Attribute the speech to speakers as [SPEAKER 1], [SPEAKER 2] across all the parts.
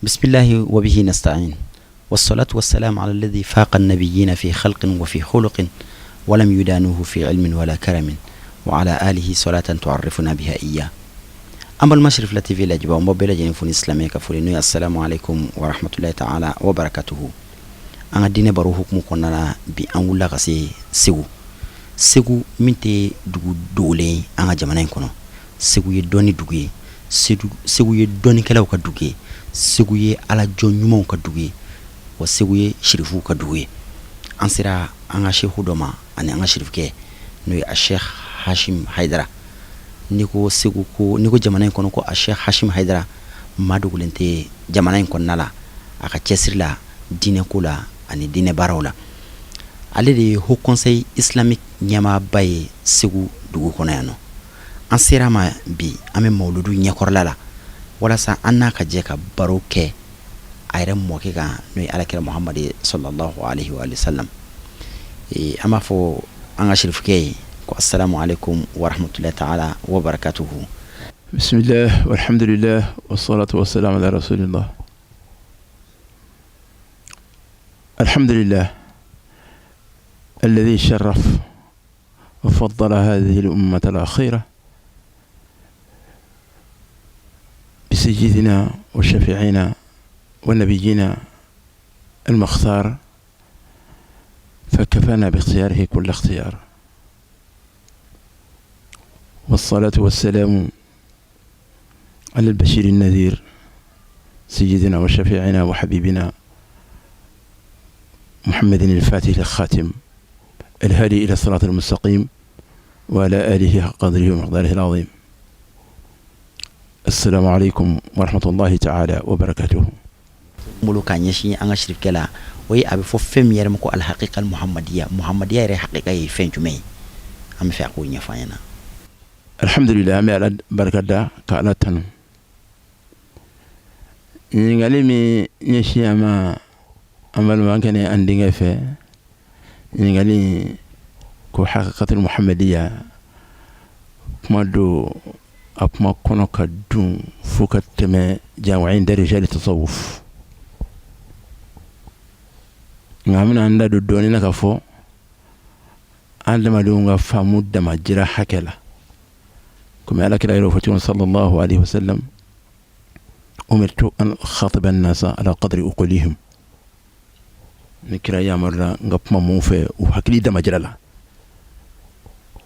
[SPEAKER 1] Bisimilahi wa bihi nasta'in wassalatu wassalamu ala alladhi faqa nabiyina fi khalqin wa fi khuluqin wa lam yudanuhu fi ilmin wala karamin wa ala alihi salatan tu'arrifuna biha iya. An balima Cherifla TV lajɛbaaw, n b'aw bɛɛ lajɛlen fo ni silamɛya ka foli n'o ye assalamu alaikum wa rahmatullahi ta'ala wa barakatuhu. An ka diinɛ baro hukumu kɔnɔna na, bi an wulila ka se Segu. Segu min tɛ dugu dogolen ye an ka jamana in kɔnɔ. Segu ye dɔnni dugu ye, Segu ye dɔnnikɛlaw ka dugu ye, Segu ye alajɔn ɲumanw ka dugu ye, wa Segu ye sirifuw ka dugu ye. An sera an ka seku dɔ ma ani an ka sirifukɛ n'o ye a Sheikh Hashim Hayidara. N'i ko Segu ko n'i ko jamana in kɔnɔ ko a Sheikh Hashim Hayidara, maa dogolen tɛ jamana in kɔnɔna la a ka cɛsiri la diinɛko la ani diinɛ baaraw la. Ale de ye Haut Conseil islamique ɲɛmaaba ye Segu dugu kɔnɔ yan nɔ. An sera a ma bi, an bɛ mawuludu ɲɛkɔrɔla la walasa an n'a ka jɛ ka baro kɛ a yɛrɛ mɔkɛ kan n'o ye alakira Muhamadu ye sallallahu alaihi wa sallam. An b'a fɔ an ka sirifukɛ ye ko assalamu alaikum wa rahmatullahi ta'ala wa barakatuhu.
[SPEAKER 2] Bismillah walhamdulillah wassalatu wassalamu ala rasulillah. Alhamdulillah alladhi sharraf وفضل هذه الأمة الأخيرة بسيدنا وشفيعنا ونبينا المختار فكفانا باختياره كل اختيار والصلاة والسلام على البشير النذير سيدنا وشفيعنا وحبيبنا محمد الفاتح الخاتم الهادي إلى الصراط المستقيم وعلى آله حق قدره ومقداره العظيم السلام عليكم ورحمة الله تعالى وبركاته.
[SPEAKER 1] Bolo k'a ɲɛsin an ka sirifukɛ la, o ye a bɛ fɔ fɛn min yɛrɛ ma ko alhaqiqa muhamadiya. Muhamadiya yɛrɛ haqiqa ye fɛn jumɛn ye? An bɛ fɛ a k'o ɲɛfɔ an ɲɛna.
[SPEAKER 2] Alhamdulillah, an bɛ Ala barika da ka Ala tanu. Ɲininkali min ɲɛsin an ma an balimakɛ ni an denkɛ fɛ, ɲininkali ko haqiqatul muhamadiya, kuma don a kuma kɔnɔ ka dun fo ka tɛmɛ janwa inda rijali tasawuf. Nka an bɛna an da don dɔɔnin na ka fɔ an adamadenw ka faamu damajira hakɛ la, komi ala kira yɛrɛ fɔ cogo sallallahu alaihi wasallam umirtu an khatiba an-nasa ala qadri uqulihim. Ni kira yamarula n ka kuma mun fɛ u hakili damajira la.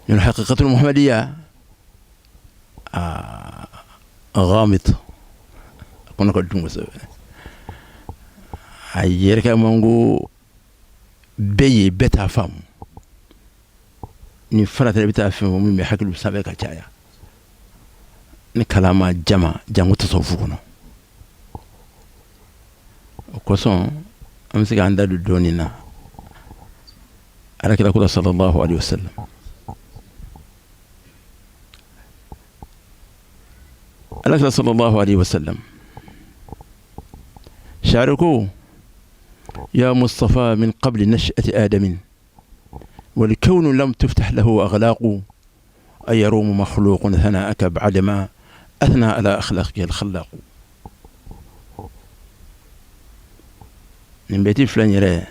[SPEAKER 2] Nin haqiqatul muhammadiya a ghamid, a kɔnɔ ka dun kosɛbɛ, a yɛrɛ kɛ man ko bɛɛ ye bɛɛ t'a faamu. Ni farata i bɛ taa fɛn fɔ min bɛ hakili sanfɛ ka caya ni kalan ma jama janko tasawufu kɔnɔ. O kosɔn an bɛ se k'an da don dɔɔnin na alakira ko la sallallahu alaihi wasallam. Alakira sallallahu alaihi wasallam shari ko ya mustafa min qabli nash'ati adamin wal kawnu lam tuftah lahu aghlaqu ayarumu makhluqun thana'aka ba'dama athna ala akhlaqika al-khallaq. Nin bɛti fila in yɛrɛ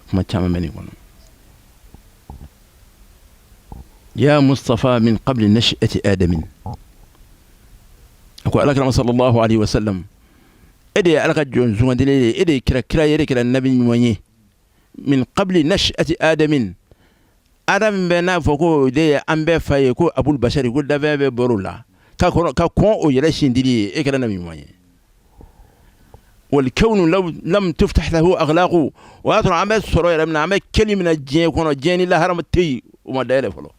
[SPEAKER 2] kuma caman bɛ nin kɔnɔ. Ya mustafa min qabli nash'ati adamin, a ko alakira sallallahu alaihi wasallam, e de ye ala ka jɔn sugandilen ye, e de ye kira kira ye, e de kɛra nabi ɲuman ye. Min qabli nash'ati adamin, adam bɛ n'a fɔ ko o de ye an bɛɛ fa ye, ko abul bashari, ko danfɛn bɛɛ bɔr'o la ka kɔrɔ ka kɔn o yɛrɛ sindili ye, e kɛra nabi ɲuman ye. Wal kawnu lam tuftah lahu aghlaqu, o y'a sɔrɔ an bɛ sɔrɔ yɛrɛ min na, an bɛ kɛli min na diɲɛ kɔnɔ, diɲɛ ni lahara tɛ yen, o ma dayɛlɛ fɔlɔ.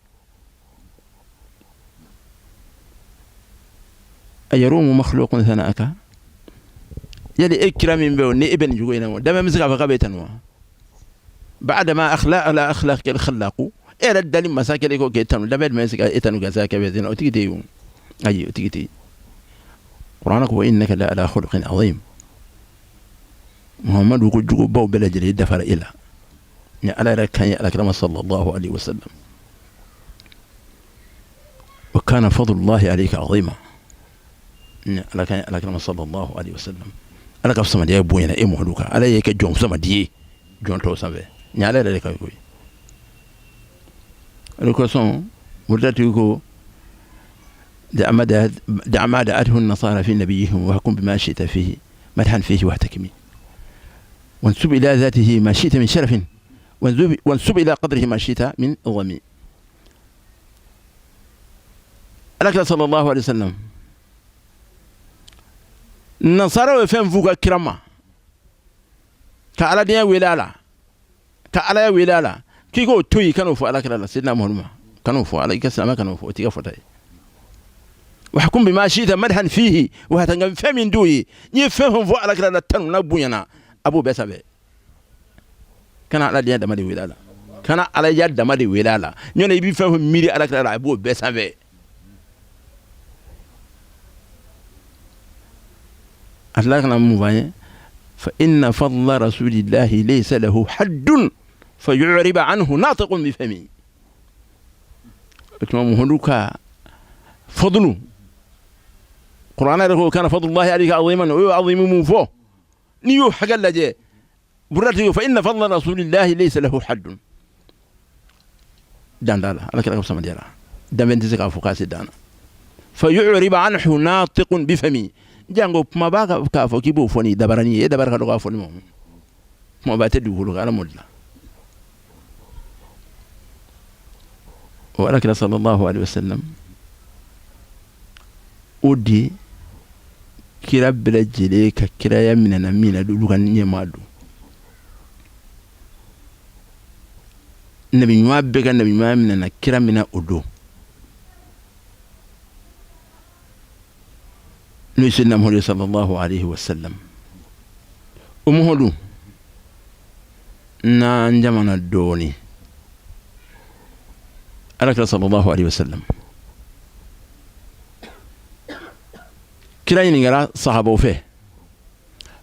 [SPEAKER 2] Ayarumu makhluqun thana'aka, yali e kira min bɛ ni e bɛ nin cogo in na, danfɛn bɛ se k'a fɔ k'a bɛ tanu wa? Ba'dama athna ala akhlaqika al-khallaqu, e yɛrɛ dali masa kɛlen ko k'e tanu, danfɛn jumɛn bɛ se ka e tanu ka se ka kɛ o tigi tɛ yen? Ayi, o tigi tɛ yen. Kuranɛ ko innaka la ala khuluqin azim. Muhammadu ko jogobaw bɛɛ lajɛlen dafara e la. Ni ala yɛrɛ kan ye alakira ma sallallahu alaihi wasallam. Wa kana Kana fadlullahi alayka azima. Ala ka ala kira sallallahu alaihi wasallam, ala ka fisamandiya bonyana e Muhamadu kan. Ala y'e kɛ jɔn fisamandi ye jɔn tɔw sanfɛ. Nin ala yɛrɛ de ka ko ye. O de kosɔn moritatigi ko دع ما دعته النصارى في نبيهم واحكم بما شئت فيه مدحا فيه واحتكمي وانسب إلى ذاته ما شئت من شرف وانسب إلى قدره ما شئت من عظم. Ala sallallahu alaihi wasallam, nasaraw ye fɛn f'u ka kira ma ka aladenya wele a la, ka alaya wele a la, k'i k'o to yen, kan'o fɔ ala kira la, Seydina Muhamadu ma, kan'o fɔ ala, i ka silamɛ kan'o fɔ, o t'i ka fɔta ye. Wahkum bima shi'ta madhan fihi wa nka fɛn min d'o ye, n'i ye fɛn fɛn fɔ ala kira la tanu n'a bonyana, a b'o bɛɛ sanfɛ. Kana aladenya dama de wele a la, kana alaya dama de wele a la, ɲɔnɛ i bɛ fɛn fɛn miiri ala kira la, a b'o bɛɛ sanfɛ. A tila ka na mun fɔ an ye? Fa inna fadla rasulillahi laysa lahu haddun fa yu'riba anhu natiqun bi fami. O tuma Muhamadu ka fadlu, Kuranɛ yɛrɛ ko kana fadlullahi alayka aziman, o y'o azimu mun fɔ, n'i y'o hakɛ lajɛ, burati fa inna fadla rasulillahi laysa lahu haddun, dan t'a la. Ala kira ka fisamandiya la, danfɛn tɛ se k'a fɔ k'a se dan na. Fa yu'riba anhu natiqun bi fami, jango kuma b'a k'a fɔ k'i b'o fɔ ni dabarani ye, e dabara ka dɔgɔ a fɔli ma, kumaba tɛ dugukolo kan, ala m'o dilan. O ala kira sallallahu alaihi wasallam, o di kira bɛɛ lajɛlen ka kiraya minɛna min na, olu ka ɲɛmaa don, nabi ɲuman bɛɛ ka nabi ɲuman minɛna kira min na o don, n'o ye Seydina Muhamadu sallallahu alaihi wasallam. O Muhamadu n'an jamana dɔɔni, ala kira sallallahu alaihi wasallam, kira ɲininkara sahabaw fɛ,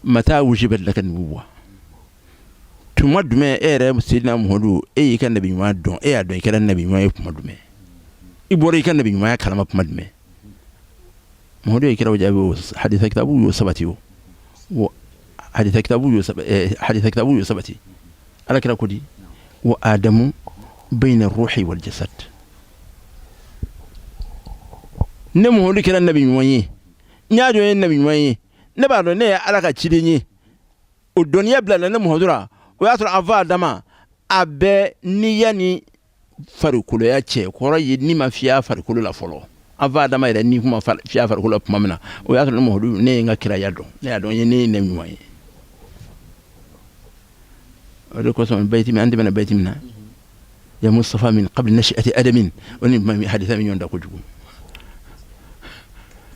[SPEAKER 2] mata wujibat laka nubuwa, tuma jumɛn e yɛrɛ Seydina Muhamadu e y'i ka nabi ɲuman dɔn, e y'a dɔn i kɛra nabi ɲuman ye tuma jumɛn, i bɔra i ka nabi ɲumanya kalama tuma jumɛn? Muhamadu ye kiraw jaabi, o hadisa kitabu y'o sabati, o hadisa kitabu y'o sabati, hadisa kitabu y'o sabati. Ala kira ko di wa adamu bayna ruhi wal jasad, ne Muhamadu kɛra nabi ɲuman ye, n y'a dɔn ye nabi ɲuman ye, ne b'a dɔn ne ye ala ka ciden ye. O dɔnniya bilala ne Muhamadu la, o y'a sɔrɔ an fa Adama a bɛ niya ni farikoloya cɛ, kɔrɔ ye ni ma fiyɛ farikolo la fɔlɔ. An fa Adama yɛrɛ ni kuma fiyɛ farikolo la tuma min na, o y'a sɔrɔ ne Muhamadu ne ye n ka kiraya dɔn, ne y'a dɔn ye ne ye nabi ɲuman ye. O de kosɔn bayiti min an tɛmɛna bayiti min na, ya Mustafa min qabli nashi'ati adamin, o ni hadisa min ɲɔgɔn da kojugu,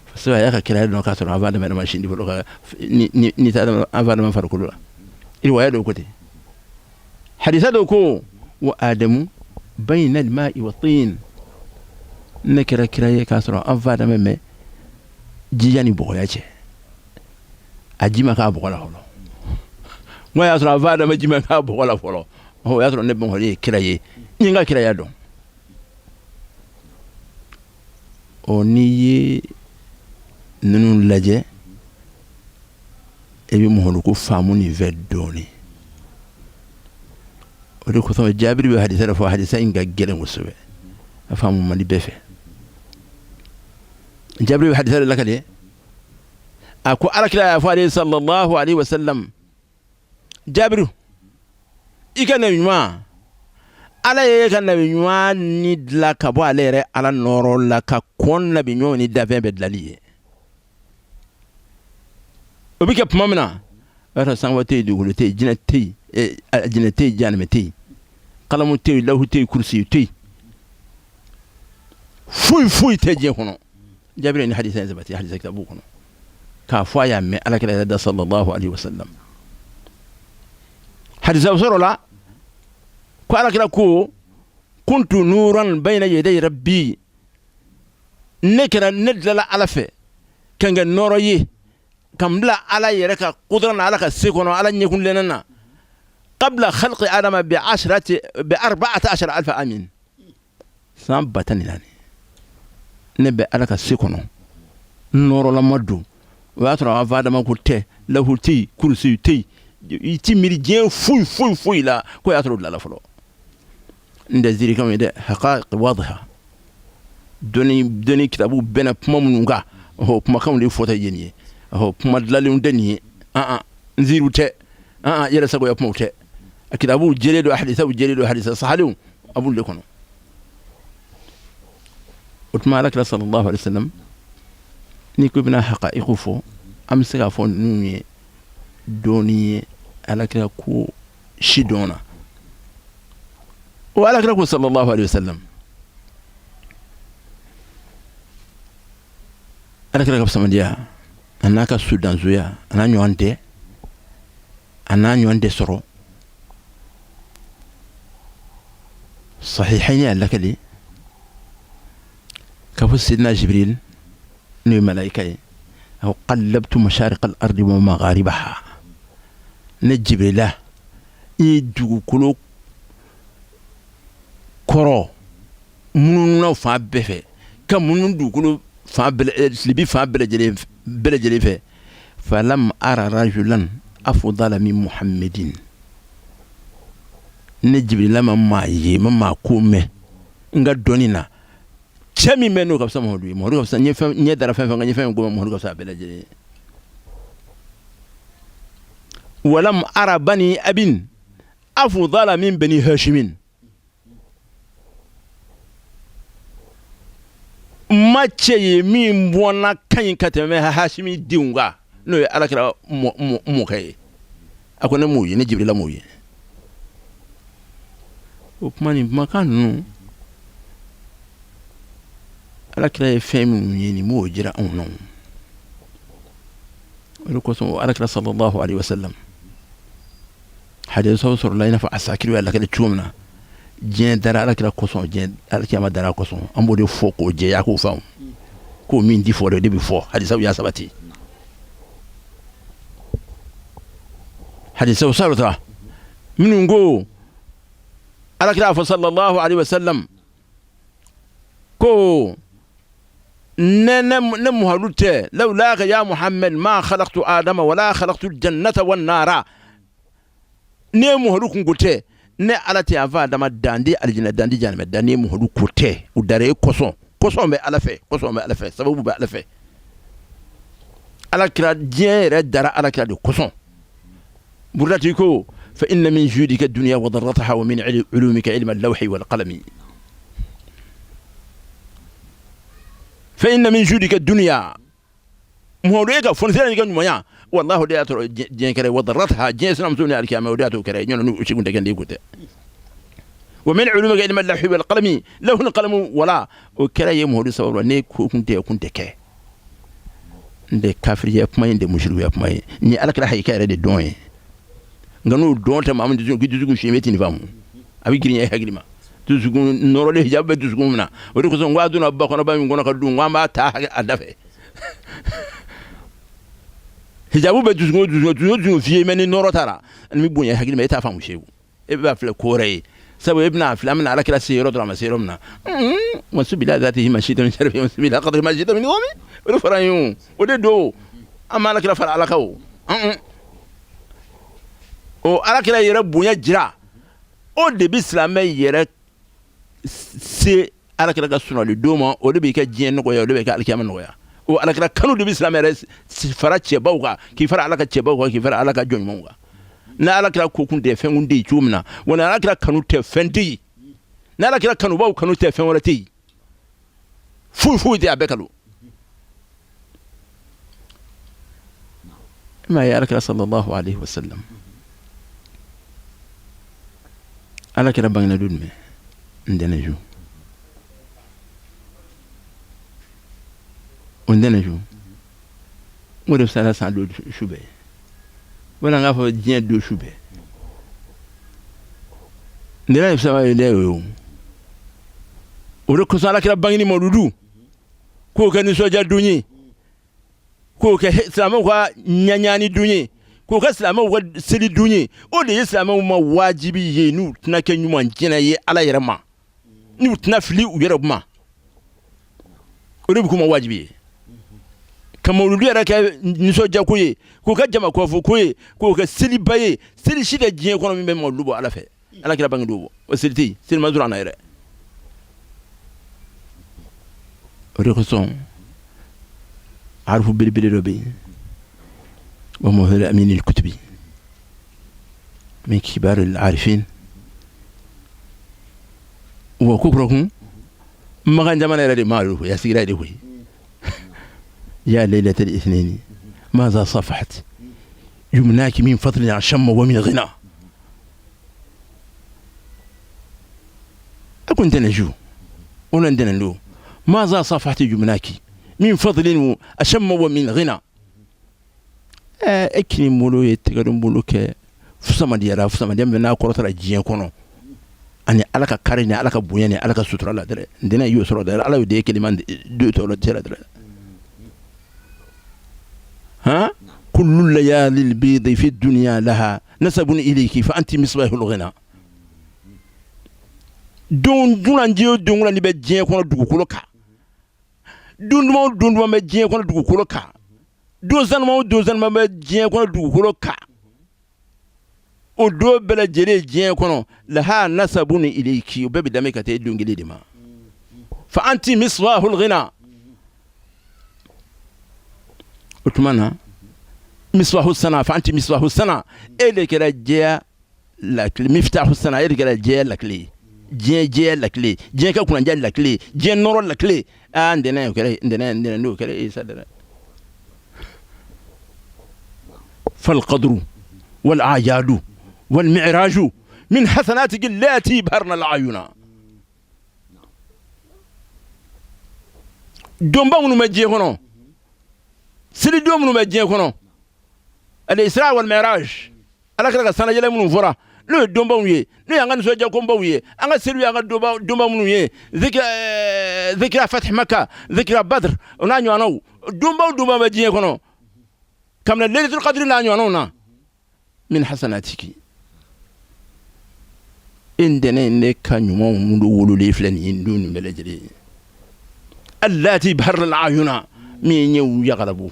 [SPEAKER 2] parce que a y'a ka kiraya dɔn k'a sɔrɔ an fa Adama yɛrɛ ma sin di fɔlɔ, ka ni tɛ an fa Adama farikolo la. Riwaya dɔw ko ten, hadisa dɔw ko wa adamu bayna al-ma'i wa tin, ne kɛra kira ye k'a sɔrɔ an fa Adama bɛ jiya ni bɔgɔya cɛ, a ji ma k'a bɔgɔ la fɔlɔ. N ko y'a sɔrɔ an fa Adama ji ma k'a bɔgɔ la fɔlɔ, o y'a sɔrɔ ne Muhamadu ye kira ye, n ye n ka kiraya dɔn. Ɔ n'i ye ninnu lajɛ, e bɛ Muhamadu ko faamu nin fɛ dɔɔnin. O de kosɔn Jabiri bɛ hadisa dɔ fɔ, hadisa in ka gɛlɛn kosɛbɛ, a faamu man di bɛɛ fɛ. Jabiri bɛ hadisa dɔ lakale, a ko ala kira y'a fɔ ale sallallahu alaihi wasallam, Jabiru i ka nabi ɲuman, ala ye ka nabi ɲuman ni dilan ka bɔ ale yɛrɛ ala nɔɔrɔ la ka kɔn nabi ɲuman ni dafɛn bɛɛ dilali ye. O bɛ kɛ tuma min na, o y'a sɔrɔ sanba tɛ yen, dugukolo tɛ yen, jinɛ tɛ yen, jinɛ tɛ yen, jahanama tɛ yen, kalamu tɛ yen, lahu tɛ yen, kurusi tɛ yen, foyi foyi tɛ diɲɛ kɔnɔ. Jabiri ni hadisa in sabati hadisa kitabu kɔnɔ k'a fɔ a y'a mɛn ala kira yɛrɛ da sallallahu alaihi wasallam. Hadisa sɔrɔ la ko ala kira ko kuntu nuran bayna yaday rabbi, ne kɛra ne dilala ala fɛ ka n kɛ nɔɔrɔ ye ka n bila ala yɛrɛ ka kudura na, ala ka se kɔnɔ, ala ɲɛkunlɛnna na, qabla khalqi adama bi ashrati bi arba'ati ashara alfa amin, san 14,000. Ne bɛ Ala ka se kɔnɔ, nɔɔrɔlama don. O y'a sɔrɔ an fa Adama ko tɛ, lahu tɛ yen, kurusi tɛ yen, i ti miiri diɲɛ foyi foyi foyi la ko y'a sɔrɔ o dilanna fɔlɔ. N tɛ zirikanw ye dɛ, haqaiq wadiha, dɔnni dɔnni kitabu bɛnna kuma minnu kan, ɔhɔ, kumakanw de fɔta ye nin ye, ɔhɔ, kuma dilalenw tɛ nin ye, an an nziriw tɛ, an an yɛrɛ sagoya kumaw tɛ. A kitabuw jɛlen don, hadisaw jɛlen don, hadisa sahalenw a b'olu de kɔnɔ. O tuma Ala kira sallallahu alaihi wasallam, n'i ko i bɛna haqaiqu fɔ, an bɛ se k'a fɔ ninnu ye dɔɔni ye Ala kira ko si dɔn na. O Ala kira ko sallallahu alaihi wasallam, Ala kira ka fisamandiya a n'a ka sudansoya, a n'a ɲɔgɔn tɛ, a n'a ɲɔgɔn tɛ sɔrɔ. Sahihaini y'a lakali k'a fɔ Sidina Jibril, n'o ye malayika ye, a ko qallabtu mashariq al-ardi wa magharibaha, ne Jibrila i ye dugukolo kɔrɔ munununa fan bɛɛ fɛ, ka munun dugukolo fan bɛɛ, tilebi fan bɛɛ lajɛlen fɛ, falam ara rajulan afdala min Muhammadin, ne Jibrila ma maa ye, ma maa ko mɛn n ka dɔnni na, cɛ min bɛ n'o ka fisa Muhamadu ye. Muhamadu ka fisa, ɲɛ dara fɛn fɛn kan, n ye fɛn ko Muhamadu ka fisa a bɛɛ lajɛlen ye. Walam ara bani abin afdala min bani hashimin, n ma cɛ ye min bɔnna ka ɲi ka tɛmɛ Hashimi denw kan, n'o ye Ala kira mɔkɛ ye. A ko ne m'o ye, ne Jibrila m'o ye. O kuma nin kumakan ninnu, Ala kira ye fɛn minnu ye nin m'o jira anw na. O de kosɔn Ala kira sallallahu alaihi wasallam, hadisaw sɔrɔla i n'a fɔ Asakiri y'a lakali cogo min na, diɲɛ dara Ala kira kosɔn, diɲɛ alikiyama dara kosɔn. An b'o de fɔ k'o jɛya, k'o faamu, k'o min ti fɔ de, o de bɛ fɔ. Hadisaw y'a sabati, hadisaw sɔrɔla minnu ko Ala kira fɔ sallallahu alaihi wasallam ko ne ne ne Muhamadu tɛ, lawlaka ya Muhammad ma khalaqtu adama wala khalaqtu jannata wan nara, ne Muhamadu kun ko tɛ, ne Ala tɛ an fa Adama dan di alijinɛ dan di jahanama dan, ne Muhamadu ko tɛ, u dara e kosɔn. Kosɔn bɛ Ala fɛ, kosɔn bɛ Ala fɛ, sababu bɛ Ala fɛ. Ala kira diɲɛ yɛrɛ dara Ala kira de kosɔn. Burudati ko fa inna min judika dunya wa darrataha wa min ulumika ilma al-lawhi wal qalami. Fa inna min judika dunya, Muhamadu e ka fɔnisere n'i ka ɲumanya, wallahi o de y'a sɔrɔ diɲɛ kɛra, wa darrataha, diɲɛ sinamuso ni alikiyama, o de y'a to kɛra ɲɔnɔ n'u si kun tɛ kɛ ko tɛ. Wa min ulumika ilma al-lawhi wal qalami, lawhul qalamu wala, o kɛra ye Muhamadu sababu la, ne ko kun tɛ, kun tɛ kɛ. N tɛ kafiriya kuma ye, n tɛ musirikuya kuma ye, nin ye Ala kira hakika yɛrɛ de dɔn ye. Nka n'o dɔn tɛ maa min dusukun, k'i dusukun si bɛ ten faamu, a bɛ girinya i hakili ma. Dusukun nɔrɔlen, hijabu bɛ dusukun min na, o de kosɔn n ko a donna ba kɔnɔba min kɔnɔ ka dun, n ko an b'a ta a da fɛ. Hijabu bɛ dusukun, dusukun, dusukun, dusukun fiyɛ, mɛ ni nɔrɔ taara, ni bɛ bonya i hakili ma, e t'a faamu sewu, e b'a filɛ ko wɛrɛ ye. Sabu e bɛna filɛ, an bɛna Ala kira se yɔrɔ dɔrɔn, a ma se yɔrɔ min na, wansub ila zatihi ma shita min sharafi, wansub ila qadri ma shita min nizami, o de fɔra an ye, o de don an ma Ala kira fara Ala kan. O o Ala kira yɛrɛ bonya jira, o de bɛ silamɛ yɛrɛ se Ala kira ka sunɔgɔli don ma, o de b'i ka diɲɛ nɔgɔya, o de b'i ka alikiyama nɔgɔya. O Ala kira kanu de bɛ silamɛ yɛrɛ fara cɛbaw kan, k'i fara Ala ka cɛbaw kan, k'i fara Ala ka jɔn ɲumanw kan. Ni Ala kira ko kun tɛ, fɛn kun tɛ yen cogo min na, wa ni Ala kira kanu tɛ, fɛn tɛ yen. Ni Ala kira kanubaw kanu tɛ, fɛn wɛrɛ tɛ yen, foyi foyi tɛ, a bɛɛ kalo. E m'a ye Ala kira sallallahu alaihi wasallam, Ala kira bangena don jumɛn? Ntɛnɛn su. O ntɛnɛn su o de fisayara san don su bɛɛ ye, wala n k'a fɔ diɲɛ don su bɛɛ. Ntɛnɛn de fisaya ye dɛ o ye. O de kosɔn Ala kira bangeni mawuludu k'o kɛ nisɔndiya don ye, k'o kɛ silamɛw ka ɲaɲani don ye, k'o kɛ silamɛw ka seli don ye. O de ye silamɛw ma wajibi ye, n'u tɛna kɛ ɲuman jɛnɛ ye Ala yɛrɛ ma, n'u tɛna fili u yɛrɛ ma. O de bɛ k'u ma wajibi ye ka mawuludu yɛrɛ kɛ nisɔndiyako ye, k'o kɛ jama kɔfɔ ko ye, k'o kɛ seliba ye. Seli si tɛ diɲɛ kɔnɔ min bɛ mawuludu bɔ Ala fɛ, Ala kira bange don bɔ, o seli tɛ yen, seli ma sɔrɔ an na yɛrɛ. O de kosɔn arifu belebele dɔ bɛ yen, wa Muhamadu Amini Kutubi min kibar al-arifin wa ko kura kun Makan jamana yɛrɛ de ma ya sigira de koyi. Ya laylat al-ithnain maza safahat yumnaki min fadlin ashamma wa min ghina. A ko ntɛnɛn su o la ntɛnɛn don, maza safahat yumnaki min fadlin ashamma wa min ghina. E kini bolo ye tɛgɛdon bolo kɛ fusamadiyara, fusamadiya min n'a kɔrɔtara diɲɛ kɔnɔ ani Ala ka kari ni Ala ka bonya ni Ala ka sutura la dɛrɛ. Ntɛnɛn y'o sɔrɔ dɛrɛ, Ala y'o den kelen don tɔ cɛ dɛrɛ. Han kullu layali al-bidi fi dunya laha nasabun ilayki fa anti misbahul ghina. Don dunanjɛ o don ni bɛ diɲɛ kɔnɔ dugukolo kan, don duman o don duman bɛ diɲɛ kɔnɔ dugukolo kan, don sanuman o don sanuman bɛ diɲɛ kɔnɔ dugukolo kan, o don bɛɛ lajɛlen diɲɛ kɔnɔ laha nasabun ilayki, o bɛɛ bɛ danbe ka taa e don kelen de ma. Fa anti misbahul ghina. O tuma na misbahu sana, fa anti misbahu sana, e de kɛra jɛya lakile, miftahu sana, e de kɛra jɛya lakile ye, diɲɛ jɛya lakile, diɲɛ ka kunnadiya lakile, diɲɛ nɔrɔ lakile. Aa ntɛnɛn o kɛra ntɛnɛn, ntɛnɛn n'o kɛra e sa dɛ. Fal qadru wal a'yadu wal mi'raju min hasanatiki allati barna al ayuna. Donba minnu bɛ diɲɛ kɔnɔ, selidon minnu bɛ diɲɛ kɔnɔ, al isra wal mi'raj, Ala kira ka sanayɛlɛ minnu fɔra, n'o ye donbaw ye, n'o ye an ka nisɔndiyakobaw ye, an ka seliw ye, an ka donba minnu ye, zikira fath Maka, zikira Badr, o n'a ɲɔgɔnnaw, donbaw donba bɛ diɲɛ kɔnɔ, kabini Laylatul Qadri n'a ɲɔgɔnnaw na, min hasanatiki, e ntɛnɛn ne ka ɲumanw minnu wololen filɛ nin ye nin don nin bɛɛ lajɛlen ye, allati baharna al-ayuna, min ye ɲɛw yagarabu.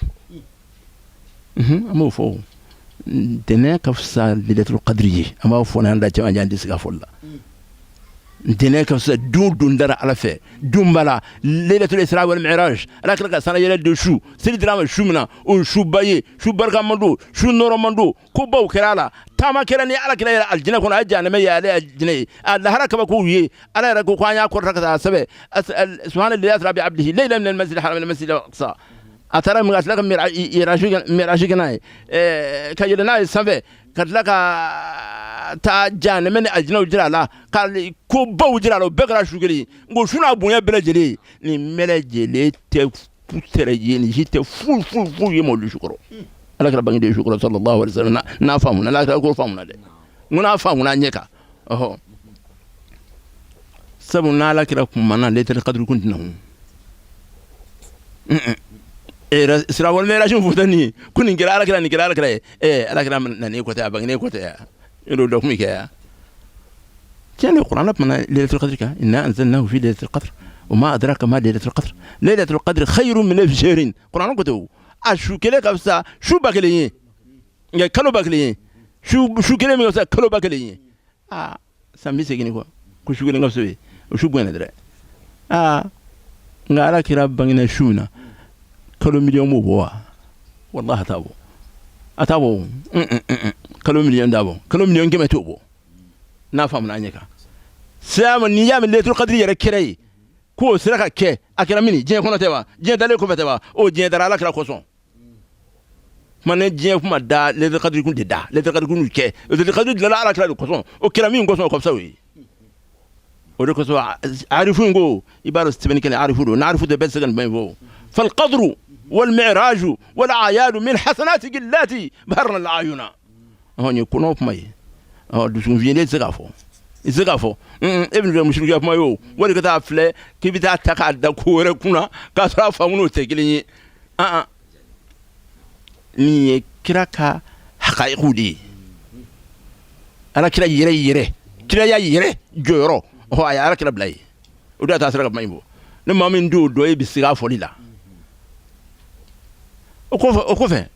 [SPEAKER 2] An b'o fɔ ntɛnɛn ka fisa Laylatul Qadri ye, an b'a fɔ n'an da caman an tɛ se ka fɔli la. Ntɛnɛn ka fisa don don dara Ala fɛ, don b'a la Laylatul Isra wal Mi'raj, Ala kira ka sanayɛlɛ don su, seli dira a ma su min na, o ye suba ye, su barikama don, su nɔrɔma don, kobaw kɛra a la, taama kɛra ni Ala kira yɛrɛ alijinɛ kɔnɔ, a ye jahanama ye, ale ye alijinɛ ye, a lahara kabakow ye, Ala yɛrɛ ko an y'a kɔrɔta ka taa sɛbɛn, subhana alladhi asra bi abdihi laylan min al-masjid al-haram ila al-masjid al-aqsa. A taara min ka tila ka miraji kɛ n'a ye, ka yɛlɛ n'a ye sanfɛ, ka tila ka taa jahanama ni alijinɛw jira a la, ka kobaw jira a la, o bɛɛ kɛra su kelen. N ko su n'a bonya bɛɛ lajɛlen, nin bɛɛ lajɛlen tɛ tɛrɛ ye, nin si tɛ foyi foyi foyi ye mawuludu su kɔrɔ. Ala kira bange su kɔrɔ sallallahu alaihi wasallam, n'a faamuna, n'a kira ko faamuna dɛ, n ko n'a faamuna ɲɛ kan. Ɔhɔ, sabu n'Ala kira kun ma na, Laylatul Qadri kun tɛna. Isra wal Mi'raj fɔ nin ye ko nin kɛra Ala kira, nin kɛra Ala kira ye. Ala kira nana kɔtɛ, a bangenen kɔtɛ ya yɔrɔ dɔ kun bɛ kɛ ya. Tiɲɛ de, kuranɛ kumana Laylatul Qadri kan, inna anzalnahu fi Laylatul Qadr wa ma adraka ma Laylatul Qadr, Laylatul Qadri khayrun min alfi shahrin. Kuranɛ ko ten o, a su kelen ka fisa su 1000 ye, nka kalo 1000 ye, su kelen min ka fisa kalo 1000 ye. Aa san 80 kɔ ko su kelen ka fisa o ye, o su bonyana dɛrɛ. Aa nka Ala kira bangena su min na, kalo miliyɔn b'o bɔ wa? Walahi a t'a bɔ, a t'a bɔ, kalo miliyɔn t'a bɔ, kalo 100 000 t'o bɔ. N'a faamuna an ɲɛ kan siyama, n'i y'a mɛn Laylatul Qadri yɛrɛ kɛra ye k'o sera ka kɛ, a kɛra mini diɲɛ kɔnɔ tɛ wa? Diɲɛ dalen kɔfɛ tɛ wa? O diɲɛ dara Ala kira kosɔn. Kuma ne diɲɛ kuma da Laylatul Qadri kun tɛ da, Laylatul Qadri kun kɛ, Laylatul Qadri dilanna Ala kira de kosɔn, o kɛra min kosɔn, o ka fisa o ye. O de kosɔn arifu in ko, i b'a dɔn sɛbɛnni kɛnɛ arifu don, n'arifu tɛ bɛɛ tɛ se ka nin kuma in fɔ. Fal qadru wal mi'raju wal a'yadu min hasanatiki allati baharna al ayuna. Ɔhɔn, nin ye kɔnɔ kuma ye. Ɔ dusukun fiyennen tɛ se k'a fɔ, i tɛ se k'a fɔ e bɛ musirikuya kuma ye o, wali ka taa filɛ k'i bɛ taa ta k'a da ko wɛrɛ kunna k'a sɔrɔ a faamu n'o tɛ kelen ye. An nin ye kira ka hakayikiw de ye, Ala kira yɛrɛ yɛrɛ, kiraya yɛrɛ jɔyɔrɔ. Ɔhɔ, a ye Ala kira bila yen, o de y'a to a sera ka kuma in fɔ. Ni maa min t'o dɔn, e bɛ siga a fɔli la. O kɔfɛ,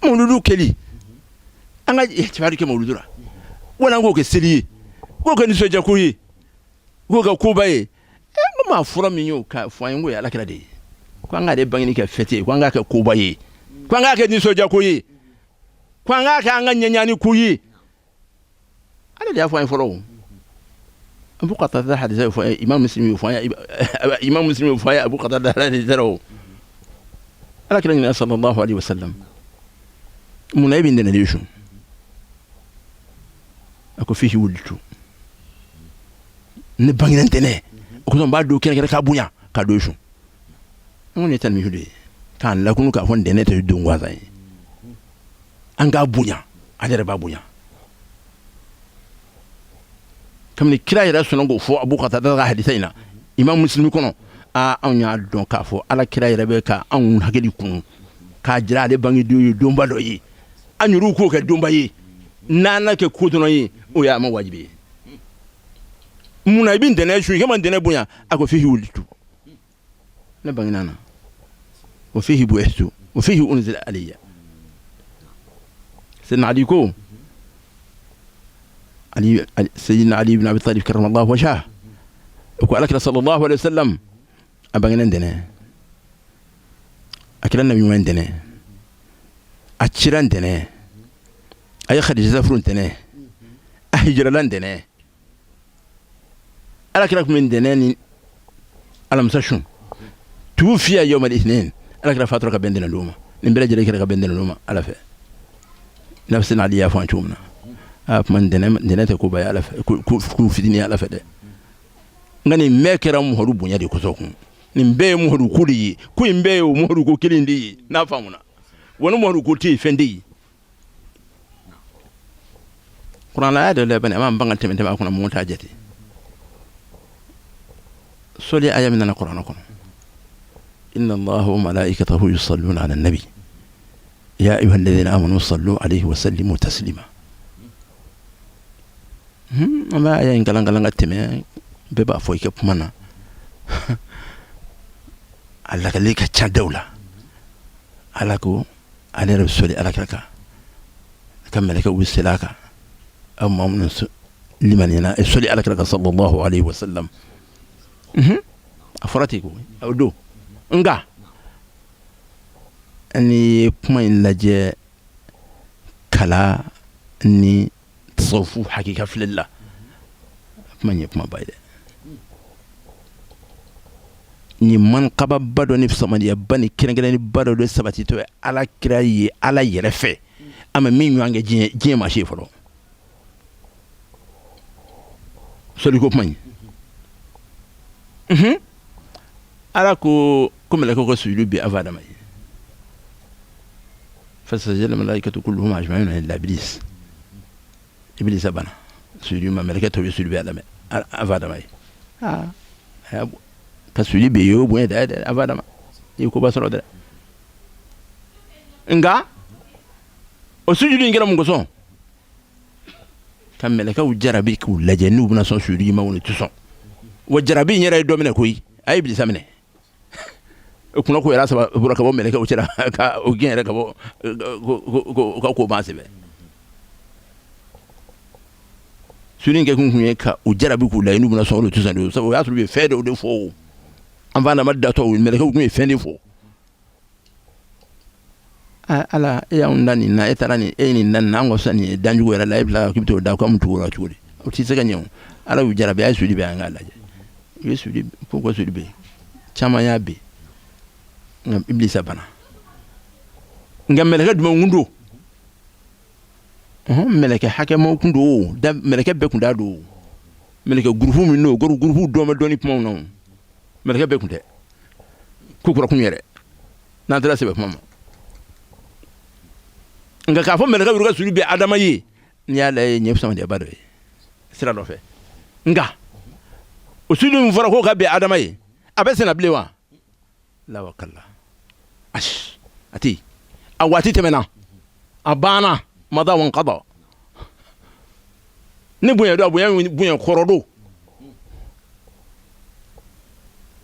[SPEAKER 2] mawuludu kɛli, an ka ihtifali kɛ mawuludu la, wala an k'o kɛ seli ye, k'o kɛ nisɔndiyako ye, k'o kɛ koba ye. N ko maa fɔlɔ min y'o ka fɔ an ye, n k'o ye alakira de ye, ko an k'ale bangeni kɛ fɛti ye, ko an k'a kɛ koba ye, ko an k'a kɛ nisɔndiyako ye, ko an k'a kɛ an ka ɲɛɲani ko ye. Ale de y'a fɔ an ye fɔlɔ. O Abu Qatada hadisa y'o fɔ an ye, Imam Muslim y'o fɔ an ye, Imam Muslim y'o fɔ an ye, Abu Qatada hadisa o. Ala kira ɲininka sallallahu alaihi wasallam, mun na e bɛ ntɛnɛn de sun? A ko fihi wulidtu, ne bangena ntɛnɛn, o kosɔn n b'a don kɛrɛnkɛrɛn k'a bonya k'a don sun. N ko nin ye tanmihu de ye k'an lakunu k'a fɔ ntɛnɛn tɛ don gansan ye, an k'a bonya, ale yɛrɛ b'a bonya. Kabini kira yɛrɛ sɔnna k'o fɔ Abu Qatada ka hadisa in na Imam Muslim kɔnɔ, aa, anw y'a dɔn k'a fɔ ala kira yɛrɛ bɛ ka anw hakili kunu k'a jira ale bangedon ye donba dɔ ye, an yɛrɛw k'o kɛ donba ye. N'an n'a kɛ ko dɔrɔn ye, o y'a ma wajibi ye. Mun na i bɛ ntɛnɛn sun? I ka ntɛnɛn bonya. A ko fihi wulidtu, ne bangena na, wa fihi bu'ithtu wa fihi unzila alayya. Sayyidina Ali ko Ali, Sayyidina Ali ibn Abi Talib karramallahu wajhah, ko alakira sallallahu alaihi wasallam a bangena ntɛnɛn, a kɛra nabi ɲuman ntɛnɛn, a cira ntɛnɛn, a ye Khadija furu ntɛnɛn, a hijirala ntɛnɛn. Ala kira tun bɛ ntɛnɛn ni alamisa sun. Tuwufiya yawmal ithnain, ala kira fatura ka bɛn ntɛnɛn don ma. Nin bɛɛ lajɛlen kɛra ka bɛn ntɛnɛn don ma ala fɛ. N'a bɛ se n'ale y'a fɔ an cogo min na, a kuma ntɛnɛn tɛ koba ye ala fɛ, ko fitinin ye ala fɛ dɛ. Nka nin bɛɛ kɛra Muhamadu bonya de kosɔn kun. Nin bɛɛ ye Muhamadu ko de ye, ko in bɛɛ ye o Muhamadu ko kelen de ye. N'a faamuna wa, ni Muhamadu ko tɛ yen, fɛn tɛ yen. Kuranɛ aya dɔ labɛn, a b'an ban ka tɛmɛ tɛmɛ a kɔnɔ, mɔgɔ t'a jate. Sɔli aya min nana kuranɛ kɔnɔ, inna allaha wa malaikatahu yusalluna ala nabi ya ayyuha alladhina amanu sallu alayhi wa sallimu taslima. An b'a aya in kalan kalan ka tɛmɛ, bɛɛ b'a fɔ i ka kuma na, a lakali ka ca daw la. Ala ko ale yɛrɛ bɛ sɔli ala kira kan, a ka mɛlɛkɛw bɛ seli a kan, aw maa minnu limaniyana, e sɔli ala kira kan sallallahu alaihi wasallam. A fɔra ten ko o don. Nka n'i ye kuma in lajɛ kala ni tasawufu hakika filɛli la, kuma in ye kumaba ye dɛ. Nin mankababa dɔ ni samadiyaba ni kɛrɛnkɛrɛnniba dɔ de sabatitɔ ye ala kira ye ala yɛrɛ fɛ, a ma min ɲɔgɔn kɛ diɲɛ maa si ye fɔlɔ. Sɔliko kuma in, ala ko ko mɛlɛkɛw ka sujudu bin afa adama ye, fasajada malaikatu kulluhum ajma'un illa iblis. Iblisa banna sujudu ma, mɛlɛkɛ tɔw ye sujudu bin adama afa adama ye. Aa, ka sujudu bin ye, o bonya dɛ dɛ, afa adama i ye koba sɔrɔ dɛ. Nka o sujudu in kɛra mun kosɔn? Ka mɛlɛkɛw jarabi k'u lajɛ n'u bɛna sɔn sujudu ma, u tɛ sɔn. Wa jarabi in yɛrɛ ye dɔ minɛ koyi, a ye iblisa minɛ. O kunna ko yɛrɛ saba bɔra ka bɔ mɛlɛkɛw cɛla ka o gɛn yɛrɛ ka bɔ ka ko ban sɛbɛ. Sujudu in kɛ kun ye ka u jarabi k'u lajɛ n'u bɛna sɔn, olu tɛ sɔn de. Sabu o y'a sɔrɔ u ye fɛn dɔw de fɔ. O an fa adama datɔ, mɛlɛkɛw tun ye fɛn de fɔ. Ala, e y'anw da nin na, e taara nin, e ye nin da nin na, an ka fisa nin ye danjugu yɛrɛ la, e bila k'i bɛ t'o da k'an tugu o la cogo di? O tɛ se ka ɲɛ. O ala y'u jarabi, a ye sujudu bin, an k'a lajɛ. U ye sujudu ko ka sujudu bin, caman y'a bin, nka ibilisa banna. Nka mɛlɛkɛ jumɛn kun don? Mɛlɛkɛ hakɛmaw kun don, da mɛlɛkɛ bɛɛ kun t'a don. Mɛlɛkɛ gurupu min don, gurupu dɔn bɛ dɔnni kumaw na, mɛlɛkɛ bɛɛ kun tɛ ko kura kun yɛrɛ n'an taara sɛbɛ kuma ma. Nka k'a fɔ mɛlɛkɛ y'u ka sujudu bin adama ye, n'i y'a lajɛ ɲɛ fisamandiya dɔ ye sira dɔ fɛ. Nka o sujudu min fɔra k'o ka bin adama ye, a bɛ senna bilen wa? La wa kalla, ayi, a tɛ yen. A waati tɛmɛna, a banna, mada wa nkada. Ni bonya don, a bonya bonya kɔrɔ don.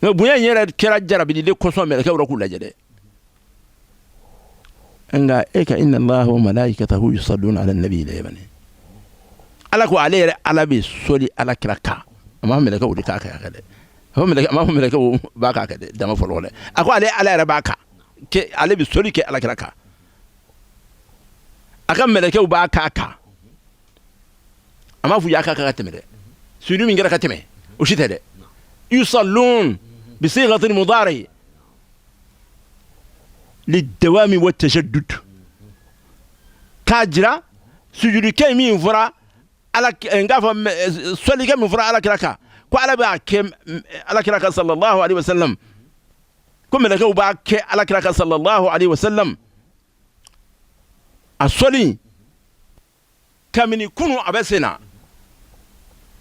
[SPEAKER 2] Nka bonya in yɛrɛ kɛra jarabili de kosɔn mɛlɛkɛw rɔ k'u lajɛ dɛ. Nka e ka inna allaha wa malaikatahu yusalluna ala nabi la yabani. Ala ko ale yɛrɛ Ala bɛ sɔli ala kira kan. A ma mɛlɛkɛw de k'a kɛ dɛ. A ma fɔ mɛlɛkɛw b'a k'a kɛ dɛ, dama fɔlɔ dɛ. A ko ale Ala yɛrɛ b'a kan. Kɛ ale bɛ sɔli kɛ ala kira kan. A ka mɛlɛkɛw b'a k'a kan. A m'a fɔ y'a k'a kan ka tɛmɛ dɛ. Sujudu min kɛra ka tɛmɛ, o si tɛ dɛ. Yusallun bi sighati mudari lidawami wa tajaddud. K'a jira sujudukɛ min fɔra ala n k'a fɔ sɔlikɛ min fɔra ala kira kan, ko ala b'a kɛ ala kira kan sallallahu alaihi wasallam, ko mɛlɛkɛw b'a kɛ ala kira kan sallallahu alaihi wasallam. A sɔli kabini kunu a bɛ sen na,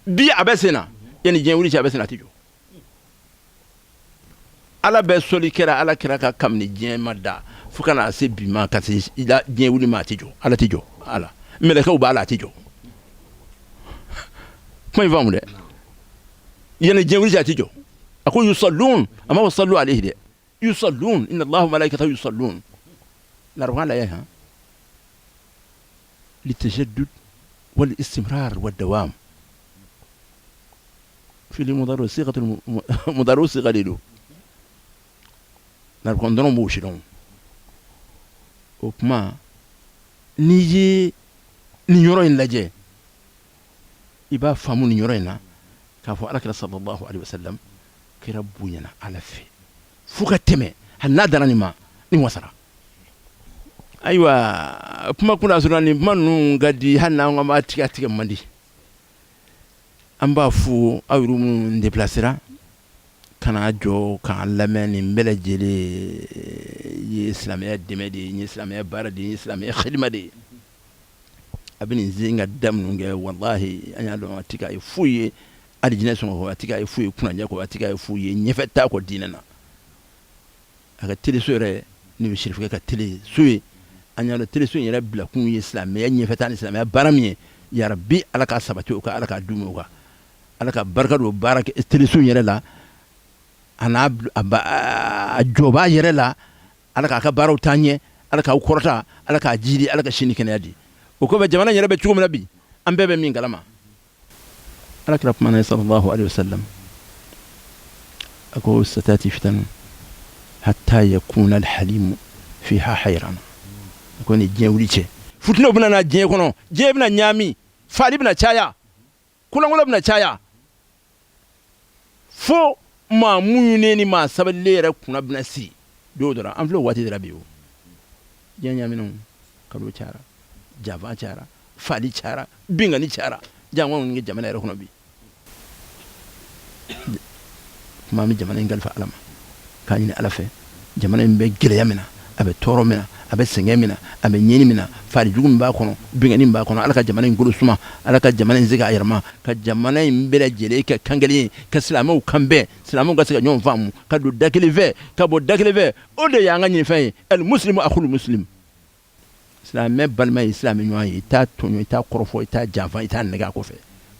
[SPEAKER 2] bi a bɛ sen na, yanni diɲɛ wuli cɛ a bɛ sen na, a tɛ jɔ. Ala bɛ sɔli kɛra ala kira kan kabini diɲɛ ma da fo ka na se bi ma, ka se diɲɛ wuli ma, a tɛ jɔ. Ala tɛ jɔ, ala mɛlɛkɛw b'a la, a tɛ jɔ. Kuma in faamu dɛ. Yanni diɲɛ wuli cɛ a tɛ jɔ. A ko yusallun, a ma fɔ sallu alayhi dɛ. Yusallun, inna allaha wa malaikatahu yusallun. Larabukan lajɛ han. Litajaddud wal istimrar wa dawam. Fili mudari sigatul mudari siga de don. Larabukan dɔrɔn b'o si dɔn. O kuma n'i ye nin yɔrɔ in lajɛ, i b'a faamu nin yɔrɔ in na k'a fɔ alakira sallallahu alaihi wasallam kira bonyana Ala fɛ fo ka tɛmɛ, hali n'a danna nin ma, nin wasara. Ayiwa, kuma kunna sɔrɔ nin kuma ninnu ka di, hali n'an ko an b'a tigɛ, a tigɛ man di. An b'a fo aw yɛrɛ minnu déplacera ka na jɔ k'an lamɛn. Nin bɛɛ lajɛlen ye silamɛya dɛmɛ de ye, nin ye silamɛya baara de ye, nin ye silamɛya xidima de ye. A bɛ nin sen ka da minnu kɛ, walahi an y'a dɔn a tɛ k'a ye foyi ye alijinɛ sɔngɔ kɔ, a tɛ k'a ye foyi ye kunnadiya kɔ, a tɛ k'a ye foyi ye ɲɛfɛ taa kɔ diinɛ na. A ka teleso yɛrɛ n'o ye sirifukɛ ka teleso ye, an y'a dɔn teleso in yɛrɛ bilakun ye silamɛya ɲɛfɛtaa ni silamɛya baara min ye. Yarabi Ala k'a sabati o kan, Ala k'a duumɛ o kan, Ala ka barika don baara teleso in yɛrɛ la, a n'a a jɔbaa yɛrɛ la. Ala k'a ka baaraw taa ɲɛ, Ala k'aw kɔrɔta, Ala k'a jidi, Ala ka si ni kɛnɛya di. O kɔfɛ, jamana yɛrɛ bɛ cogo min na bi, an bɛɛ bɛ min kalama. Ala kira kumana sallallahu alaihi wasallam, a ko satati fitanu hatta yakuna alhalimu fiha hayrana. A ko ni diɲɛ wuli cɛ, fitinɛw bɛna na diɲɛ kɔnɔ, diɲɛ bɛna ɲaami, faali bɛna caya, kolankolon bɛna caya, fo maa muɲunen ni maa sabalilen yɛrɛ kunna bɛna siri don dɔ la. An filɛ o waati de la bi. O diɲɛ ɲaamina, kalo cayara, janfa cayara, faali cayara, binkanni cayara jango anw ka jamana yɛrɛ kɔnɔ bi. Kuma an bɛ jamana in kalifa Ala ma, k'a ɲini Ala fɛ, jamana in bɛ gɛlɛya min na, a bɛ tɔɔrɔ min na, a bɛ sɛgɛn min na, a bɛ ɲɛni min na, faali jugu min b'a kɔnɔ, binkanni min b'a kɔnɔ, Ala ka jamana in kolo suma, Ala ka jamana in segin a yɛrɛ ma, ka jamana in bɛɛ lajɛlen kɛ kan kelen ye, ka silamɛw kan bɛn, silamɛw ka se ka ɲɔgɔn faamu, ka don da kelen fɛ, ka bɔ da kelen fɛ. O de y'an ka ɲinifɛn ye. Al muslimu akhul muslim, silamɛ balima ye silamɛ ɲɔgɔn ye. I t'a tɔɲɔ, i t'a kɔrɔfɔ, i t'a janfa, i t'a nɛgɛ a kɔfɛ.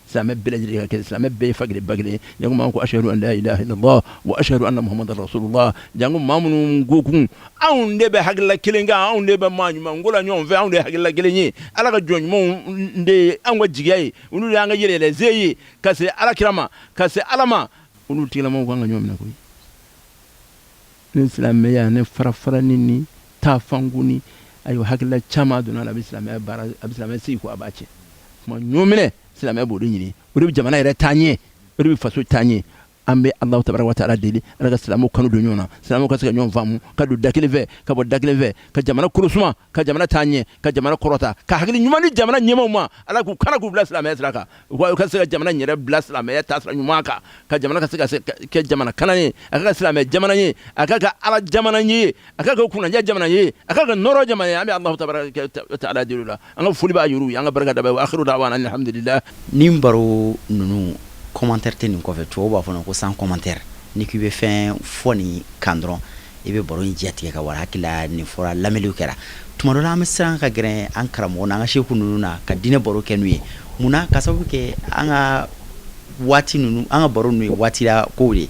[SPEAKER 2] Silamɛ bɛɛ lajɛlen ka kɛ silamɛ bɛɛ ye fa kelen ba kelen ye. Janko maa ko ashhadu an la ilaha illallah wa ashhadu anna muhammadan rasulullah. Janko maa minnu ko kun anw de bɛ hakilila kelen kan, anw de bɛ maa ɲuman ko la ɲɔgɔn fɛ, anw de ye hakilila kelen ye. Ala ka jɔn ɲumanw de ye anw ka jigiya ye, olu de y'an ka yɛlɛyɛlɛze ye ka se ala kira ma, ka se Ala ma. Olu tigilamaw kan ka ɲɔgɔn minɛ koyi. Ni silamɛya ni farafarani ni taafanko ni ayiwa hakilila caman donna a la, a bɛ silamɛya baara, a bɛ silamɛya sigi ko a b'a tiɲɛ. Kuma ɲɔgɔn minɛ, silamɛya b'o de ɲini, o de bɛ jamana yɛrɛ taa ɲɛ, o de bɛ faso taa ɲɛ. An bɛ Alahu tabaraka wa taala deli, Ala ka silamɛw kanu don ɲɔgɔn na, silamɛw ka se ka ɲɔgɔn faamu, ka don da kelen fɛ, ka bɔ da kelen fɛ, ka jamana kolo suma, ka jamana taa ɲɛ, ka jamana kɔrɔta, ka hakili ɲuman di jamana ɲɛmaaw ma. Ala k'u kana k'u bila silamɛya sira kan, u ka se ka jamana yɛrɛ bila silamɛya taasira ɲuman kan, ka jamana ka se ka kɛ jamana kana ye, a ka kɛ silamɛ jamana ye, a ka kɛ Ala jamana ye, a ka kɛ kunnadiya jamana ye, a ka kɛ nɔrɔ jamana ye. An bɛ Alahu tabaraka wa taala deli o la. An ka foli b'a yɛrɛw ye, an ka barika da b'a ye. Wa akhiru da'wana alhamdulillah.
[SPEAKER 1] Nin baro ninnu, commentaire tɛ nin kɔfɛ. Tubabu b'a fɔ ko sans commentaire. N'i k'i bɛ fɛn fɔ nin kan dɔrɔn, i bɛ baro in diya tigɛ ka wara. Hakili la nin fɔra, lamɛnliw kɛra. Tuma dɔ la, an bɛ siran ka gɛrɛ an karamɔgɔ n'an ka seku ninnu na ka diinɛ baro kɛ n'u ye. Mun na? Ka sababu kɛ an ka waati ninnu, an ka baro ninnu ye waati la kow de ye.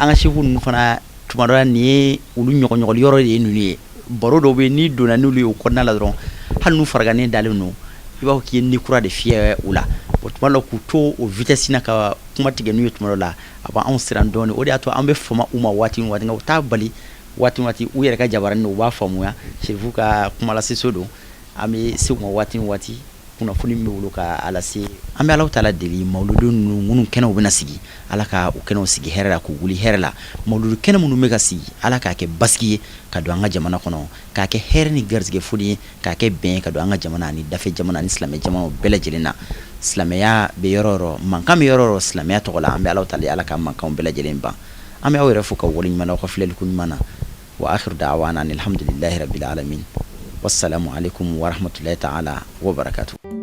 [SPEAKER 1] An ka seku ninnu fana, tuma dɔ la, nin ye olu ɲɔgɔnɲɔgɔli yɔrɔ de ye. Ninnu ye baro dɔw bɛ yen, n'i donna n'olu ye o kɔnɔna la dɔrɔn, hali n'u faragannen dalen don, i b'a fɔ k'i ye ni kura de fiyɛ u la. O tuma dɔ la, k'u to o vitesse na ka kuma tigɛ n'u ye, tuma dɔ la a b'anw siran dɔɔnin. O de y'a to an bɛ fama u ma waati ni waati, nka u t'a bali waati ni waati u yɛrɛ ka jabaranin u b'a faamuya. Serifu ka kumalaseso don, an bɛ se u ma waati ni waati, kunnafoni min bɛ bolo ka a lase. An bɛ Alahu taala deli, mawuludu ninnu minnu kɛnɛw bɛna sigi, Ala ka u kɛnɛw sigi hɛrɛ la, k'u wuli hɛrɛ la. Mawuludu kɛnɛ minnu bɛ ka sigi, Ala k'a kɛ basigi ye ka don an ka jamana kɔnɔ, k'a kɛ hɛrɛ ni garisɛgɛ foni ye, k'a kɛ bɛn ye ka don an ka jamana ani dafɛ jamana ani silamɛ jamanaw bɛɛ lajɛlen na. Silamɛya bɛ yɔrɔ o yɔrɔ, mankan bɛ yɔrɔ o yɔrɔ silamɛya tɔgɔ la, an bɛ Alahu taala, Ala ka mankanw bɛɛ lajɛlen ban. An bɛ aw yɛrɛ fo ka waleɲuman dɔn aw ka filɛliko ɲuman na. Wa akhiru da'wana anil hamdulillahi rabbil alamin, wassalamu alaikum warahmatullahi ta'ala wabarakatuh.